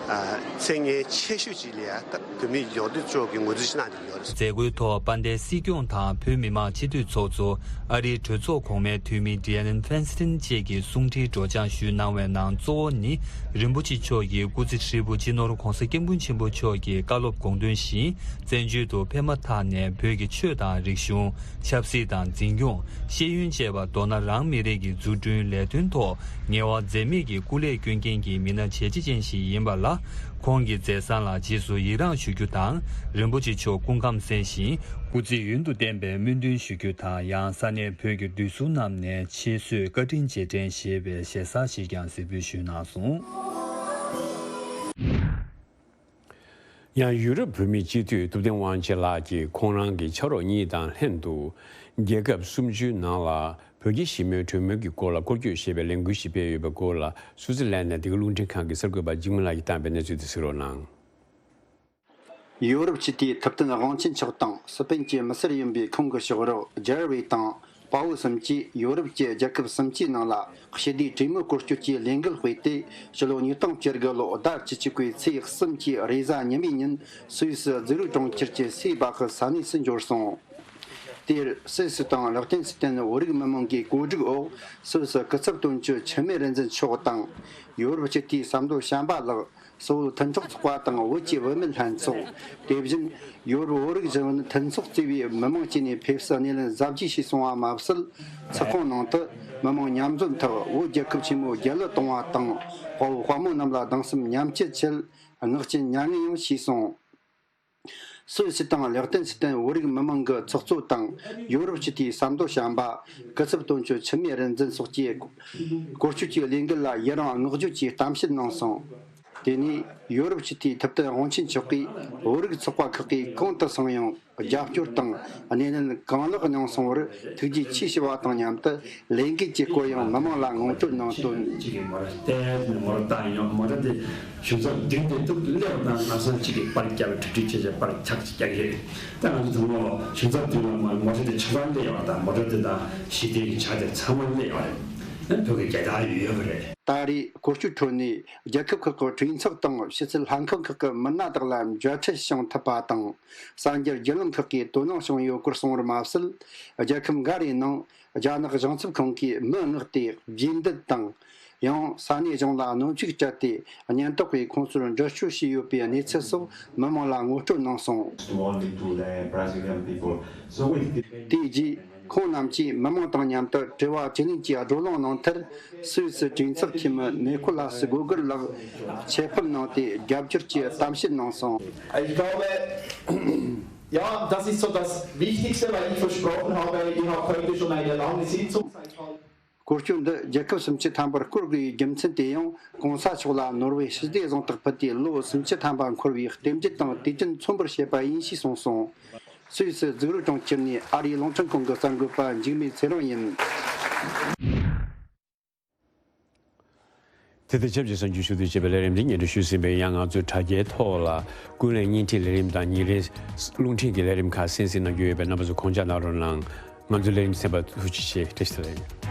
ཨ་མཚན་སྙན་ཆེ་ཤོས་ཅིག་ལ་ཡ་ད་བོད་མི་ཡོངས་འདུ་ཚོགས་ཀྱིས་ངོས་འཛིན་ཞུ་གནང་བསྡད་ཡོད་རེད། མཛད་སྒོའི་ཐོག་དཔལ་ལྡན་སྲིད་སྐྱོང་དང་བོད་མི་མང་སྤྱི་འཐུས་ཚོགས་གཙོ། ཨ་རིའི་གྲོས་ཚོགས་གོང་མའི་འཐུས་མི་Dianne Feinstein་བཅས་ཀྱིས་གསུང་འཕྲིན་སྒྲོག་སྦྱང་ཞུས་གནང་བའི་ནང་གཙོ་བོ་ནི། རིན་པོ་ཆེ་མཆོག་གི་སྐུ་ཚེ་ཧྲིལ་པོ་སྤྱི་ནོར་༸གོང་ས་༸སྐྱབས་མགོན་ཆེན་པོ་མཆོག་གི་བཀའ་སློབ་དགོངས་དོན་བཞིན། བཙན་བྱོལ་དུ་ཕེབས་མ་ཐག་ནས་བོད་ཀྱི་ཆོས་དང་རིག་གཞུང་། ཆབ་སྲིད་དང་འཛིན་སྐྱོང་། ཤེས་ཡོན་བཅས་པ། མདོར་ན་རང་མི་རིགས་ཀྱི་འཛུགས་སྐྲུན་ལས་དོན་ཐོག་ངལ་བ་འཛེམས་མེད་ཀྱིས་སྐུ་ལས་སྐྱོན་མཁན་གྱི་མི་སྣ་བྱས་རྗེས་ཅན་ཞིག་ཡིན་པ་ལ། ཁོང་གི་མཛད་བཟང་ལ་རྗེས་སུ་ཡི་རངས་ཞུ་རྒྱུ་དང་། རིན་པོ་ཆེ་མཆོག་སྐུ་ཁམས་བཟང་ཞིང་། སྐུ་ཚེ་ཡུན་དུ་བརྟན་པའི་སྨོན་འདུན་ཞུ་རྒྱུ་དང་། ཡང་ས་གནས་བོད་ཀྱི་བདུད་ཟུར་རྣམས་ནས་ཆེད་བསུས་བཀའ་དྲིན་རྗེས་དྲན་ཞེས་པའི་ཞེ་ས་ཞིག་ཀྱང་གཟིགས་འབུལ་ཞུས་གནང་སོང་། ཡང་ཡུ་རོབ་བོད་མིའི་སྤྱི་འཐུས་ཐུབ་བསྟན་དབང་ཆེན་ལགས་ཀྱིས་ཁོང་རང་གི་ཕྱག་རོགས་གཉིས་དང་ལྷན་དུ། རྒྱལ་ཁབ་སུམ་ཅུའི་ནང་ལ་བོད་རྒྱ་ཞི་མོལ་གྲོས་མོལ་གྱི་སྐོར་ལ་སྐོར་སྐྱོད་ཞེས་པའི་ལས་འགུལ་ཞིག་སྤེལ་ཡོད་པའི་སྐོར་ལ། སུའུ་ཙི་ལན་ནས་འདི་ག་རླུང་འཕྲིན་ཁང་གི་གསར་འགོད་པ་འཇིགས་མེད་ལགས་ཀྱིས་བཏང་བའི་གནས་ཚུལ་དེ་གཟིགས་རོགས་གནང་། ཡོ་རོབ་སྤྱི་འཐུས་ཐུབ་བསྟན་དབང་ཆེན་མཆོག་དང་སི་པན་གྱི་མི་སེར་ཡིན་པའི་ཁོང་གི་ཕྱག་རོགས་ཇར་ཝེ་དང་ དཔའ་བོ་གསུམ་གྱིས་ཡོ་རོབ་ཀྱི་རྒྱལ་ཁབ་སུམ་ཅུའི་ནང་ལ་ཞི་བདེའི་གྲོས་མོལ་སྐོར་སྐྱོད་ཀྱི་ལས་འགུལ་སྤེལ་ཏེ། ཕྱི་ལོ་ཉིས་སྟོང་བཅུ་དགུ་ལོ་ཟླ་བཅུ་གཅིག་པའི་ཚེས་གསུམ་གྱི་རེས་གཟའ་ཉི་མའི་ཉིན་སུད་སི་ཛི་རུག་གྲོང་ཁྱེར་གྱི་སེ་བྷག་གི་ས་གནས་སུ་འབྱོར་སོང་། དེར་སུད་སི་དང་ལེག་ཏེན་སི་ཏན་བོད་རིགས་མི་མང་གི་གོ་སྒྲིག་འོག་སུད་སི་སྐུ་ཚབ་དོན་གཅོད་འཆི་མེད་རིག་འཛིན་མཆོག་དང་། ཡོ་རོབ་སྤྱི་འཐུས་ཟམ་གདོང་བྱམས་པ་ལགས། སུད་བོད་མཐུན་ཚོགས་ཚོགས་པ་དང་བོད་ཀྱི་བུད་མེད་ལྷན་ཚོགས། དེ་བཞིན་ཡོ་རོབ་བོད་རིགས་གཞོན་ནུ་མཐུན་ཚོགས་གཙོས་པའི་མི་མང་བཅས་ནས་ཕེབས་བསུ་སྣེ་ལེན་གཟབ་རྒྱས་བྱས་སོང་བ་མ་ཟད། ཚོགས་ཁང་ནང་དུ་མི་མང་མཉམ་འཛོམས་ཐོག་བོད་རྒྱལ་ཁབ་ཆེན་མོ་རྒྱལ་གླུ་གཏོང་བ་དང་། དཔའ་བོ་དཔའ་མོ་རྣམས་ལ་སྡང་སེམས་མཉམ་སྐྱེད་ཆེད་བསྔགས་སྐྱོན་མྱ་ངན་ཡང་བྱས་སོང་། སུད་སི་དང་ལེག་ཏེན་སི་ཏན་བོད་རིགས་མི་མང་གི་ཚོགས་གཙོ་དང་། ཡོ་རོབ་སྤྱི་འཐུས་ཟམ་གདོང་བྱམས་པ། སྐུ་ཚབ་དོན་གཅོད་འཆི་མེད་རིག་འཛིན་སོགས་ཀྱིས་སྐོར་སྐྱོད་ཀྱི་ལས་འགུལ་ལ་ཡི་རངས་བསྔགས་བརྗོད་ཀྱི་གཏམ་བཤད་གནང་སོང་། དེ་ནས་ཡོ་རོབ་སྤྱི་འཐུས་ཐུབ་བསྟན་དབང་ཆེན་མཆོག་གིས་བོད་རིགས་ཚོགས་པ་ཁག་གིས་གང་དུ་སོང་ཡང་རྒྱབ་སྐྱོར་དང་སྣེ་ལེན་གང་ལེགས་གནང་སོང་བར་ཐུགས་རྗེ་ཆེ་ཞུ་བ་དང་མཉམ་དུ། ལས་འགུལ་གྱི་སྐོར་ཡང་མི་མང་ལ་ངོ་སྤྲོད་གནང་དོན། གཅིག་གིས་མོ་ར་བལྟས་ནས་མོ་ར་བལྟ་ཡོང་། མོ་ར་དེ་ཞུ་ཚབ་མདུན་དེ་ཏུ་སླེབས་དང་ང་སང་གཅིག་གིས་པར་རྒྱབ་གྲི་གྲི་བྱས་བྱས་པར་ཆག་ཅིག་རྒྱག་གི་རེད། ད་ང་ཚོ་དང་པོ་ཞུ་ཚབ་མདུན་ལ་མོ་མོ་ར་དེ་ཆ་ཚང་སླེབས་ཡོང་དང་མོ་ར་དེ་དང་ཞི་བདེ་གི་ཆ་དེ་ཚང་མ་སླེབས་ཡོང་རེད། ཨ་བོད་ཀྱི་རྒྱལ་དར་ཡོད་ཡོད་པ་རེད། ད་རེས་སྐོར་སྐྱོད་ཁྲོད་ནས་རྒྱལ་ཁབ་ཁག་གི་གྲོས་ཚོགས་དང་ཕྱི་སྲིད་ལྷན་ཁང་ཁག་གི་མི་སྣ་དག་ལ་མཇལ་འཕྲད་བྱུང་ཐུབ་པ་དང་། གསར་འགྱུར་བརྒྱུད་ལམ་ཁག་གིས་དོ་སྣང་བྱུང་ཡོད་སྐོར་གསུངས་པར་མ་ཟད། རྒྱལ་ཁབ་འགའ་རེའི་ནང་རྒྱ་ནག་གཞུང་ཚབ་ཁང་གིས་མི་མངགས་ཏེ་རྗེས་འདེད་དང་། ཡང་ས་གནས་གཞུང་ལ་གནོན་ཤུགས་སྤྲད་དེ་གཉེན་རྟོག་པས་ཁོང་ཚོར་འདྲི་གཅོད་བྱས་ཡོད་པའི་གནས་ཚུལ་སོགས་མི་མང་ལ་ངོ་སྤྲོད་གནང་སོང་། Good morning to the Brazilian people. So with the དེའི་རྗེས་ཁོང་རྣམས་ཀྱིས་མི་མང་དང་མཉམ་དུ་དྲི་བ་དྲིས་ལན་གྱི་བགྲོ་གླེང་གནང་མཐར། སུད་སི་གྲོས་ཚོགས་འཐུས་མི་ནེ་ཁོ་ལ་སི་སྒོ་གུར་ལགས་ཆེད་ཕེབས་གནང་སྟེ་རྒྱབ་སྐྱོར་གྱི་གཏམ་བཤད་གནང་སོང་། Ich glaube, ja, das ist so das Wichtigste, weil ich versprochen habe, ihr habt heute schon eine lange Sitzung. སྐོར་སྐྱོད་འདི་རྒྱལ་ཁབ་སུམ་ཅུ་ཐམ་པར་བསྐོར་དགོས་པའི་རྒྱུ་མཚན་དེ་ཡང་གོང་ས་མཆོག་ལ་ནོར་ཝེ་ཞི་བདེ་གཟེངས་རྟགས་ཕུལ་ཏེ་ལོ་སུམ་ཅུ་ཐམ་པ་འཁོར་བའི་རྟེན་འབྲེལ་དང་དུས་རྒྱུན་མཚོན་པར་བྱེད་པ་ཡིན་ཞེས་གསུངས་སོང་། སུད་སི་ཛི་རུག་གྲོང་ཁྱེར་ནས་ཨ་རིའི་རླུང་འཕྲིན་ཁང་གི་གསར་འགོད་པ་འཇིགས་མེད་ཚེ་རིང་ཡིན། དེ་དང་ཆབས་ཅིག་གསར་འགྱུར་ཞུ་གཏུག་བྱེད་པའི་ལས་རིམ་འདི་སྙན་སྒྲོན་ཞུས་ཟིན་པས། ཡང་ང་ཚོའི་དྲ་རྒྱའི་ཐོག་ལ་ཀུན་གླེང་བརྙན་འཕྲིན་ལས་རིམ་དང་ཉིན་རེའི་རླུང་འཕྲིན་གྱི་ལས་རིམ་ཁག་གསན་གཟིགས་གནང་རྒྱུ་ཡོད་པས། རྣམ་པ་ཚོ་དགོངས་འཇགས་གནང་རོགས་གནང་། ང་ཚོའི་ལས་རིམ་གསན་པར་ཐུགས་རྗེ་ཆེ། བཀྲ་ཤིས་བདེ་ལེགས།